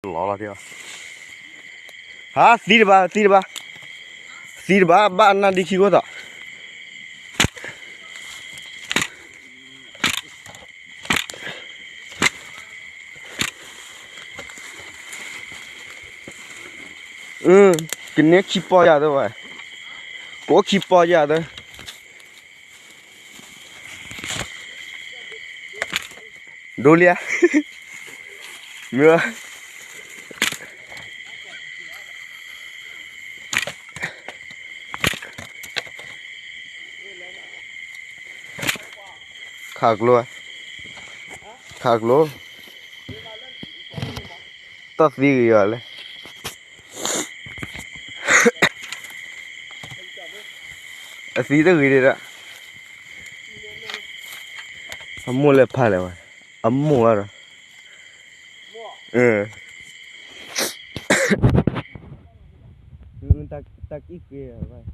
လီၤလီၤတ့ၢ်, ဟါ သံတဘၣ် သံတဘၣ်, သံတဘၣ် ဘၣ်နၢ်ဒံခံခိၣ်သီး, ကန့ၢ်ခံပီၢ်ယၤသၢဝဲ, ကိးခံပီၢ်ယၤသၢ ဒိလံဧါ, မ့ၢ်, ခးကျိ, ခးကျိ, တၢ်သံဂ့ၤယၤလဲၣ်. အသံတဂ့ၤဒၣ်, အမိၢ်လၢဖးလဲၣ်ဝဲ, အမိၢ်ဘၣ်ဒီး, တၢ်ကံၣ်က့ၤဘၣ်.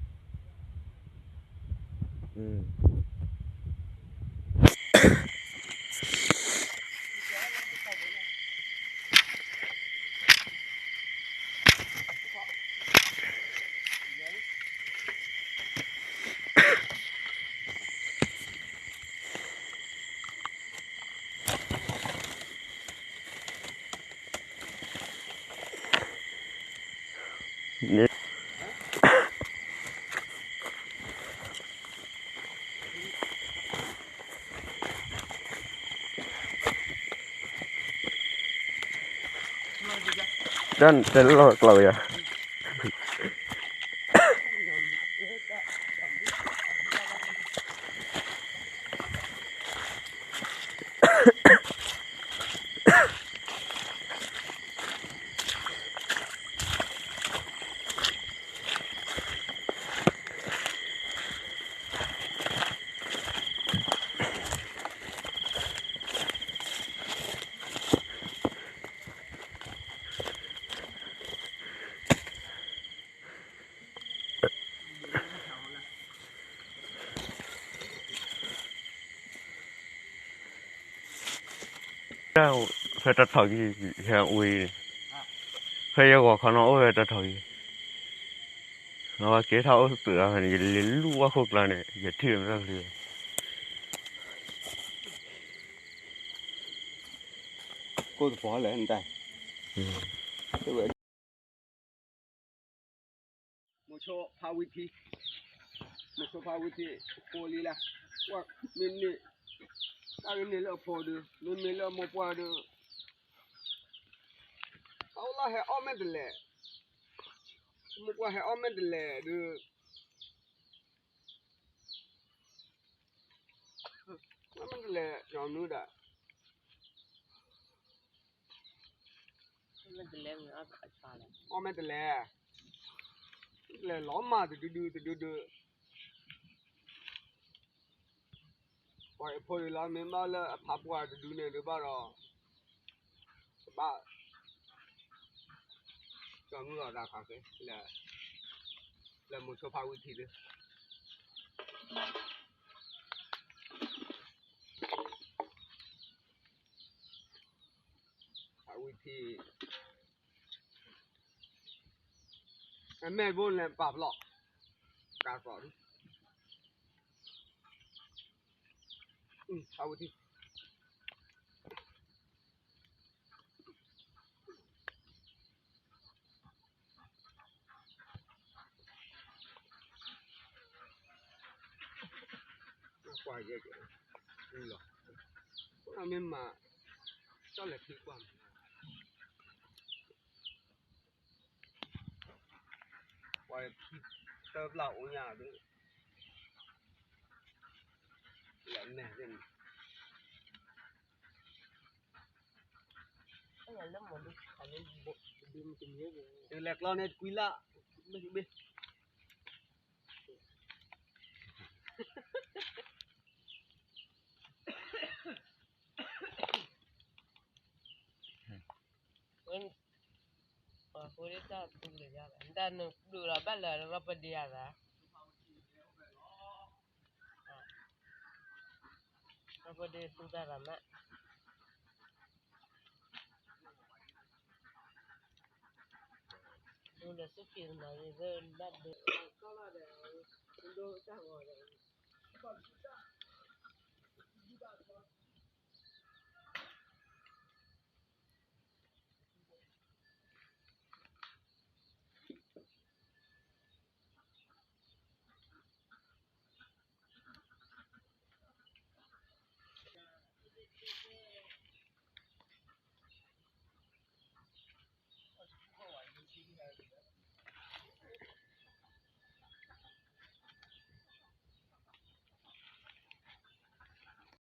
တၢ်တဲလီၤကျိာ်ယၤ ဖဲတၢ်ထီၣ်ကံၢ် ဟဲဝံၤန့ၣ်, ဖဲယဂီၤခီနီၣ်အိၣ်ဖဲတၢ်ထီၣ်ကံၢ်, အဝဲကဲထီၣ်အိၣ်သုးလီၤဖဲန့ၣ် ယလဲၤလူၢ်ဝဲခိၣ်ကျါန့ၣ် ယထံၣ်မ့ၢ်တၢ်ကလုၢ်, ကိၣ်တပီၤလဲၣ်နတၢ် မိၤဆိဖးဝံၤထံ, မိၤဆိဖးဝံၤထံ, ဖိလံလၢ, မ့မ့ၢ်, တၢ်ဂ့ၢ်န့ၣ်လၢအဖိဒီး မ့မ့ၢ်လၢအမိၢ်ပှၢ်ဒီး, အအိၣ်လၢဟဲအီၣ်မ့ၢ်တလဲၣ်, မိၢ်ပှၢ်ဟဲအီၣ်မ့ၢ်တလဲၣ်ဒီး မ့ၢ်တလဲၤကီမနုၤဒၣ်, အီၣ်မ့ၢ်တလဲၤ, တလဲၤလီၤမၢ်တဒုဒုတဒုဒု, ပှၤအဖိဒုလီၤ မ့ၢ်ဘၣ်လၢအဖးပှၢ်တဒုန့ၣ်ဒုးဘၣ်ဒီး, ကဘၣ် ကီမနုၤလီၤတၢ်ခါက့ၤ, လၢမိၤဆိဖးဝံၤထံဒီး ဖးဝံၤထံ, အမဲာ်တဘိလဲၤပာ်ဖျီၣ်, ကၢ်သီၣ်ဒု, ဖးဝံၤထံ ကွၢ်ယဲၢ်ကဲ, လီၤ, မ့ၢ်မၤ, ကၠီၣ်လဲၤဖံကွၢ်မး, ကွၢ်ဖံတၢပျၢ်အိၣ်ညါဒီး, လဲၤနဲၣ်သ့ၣ်န့ၣ် လဲၤကျီန့ၣ်တကွံလၢ, ဘ့ၣ်ဘ့ၣ်, ပှၤဃိဒ်တၢ်သူကလၢၤယါ, တၢ်နပျုၤလီၤဘၣ်လၢၤလၢပဒံးအသး, ပဒံးသူတၢ်ရမး ပှၤ ဒီးစူၢ်က့ၤနၤလၢဘၣ်ဒိဘၣ်ထံးဒီး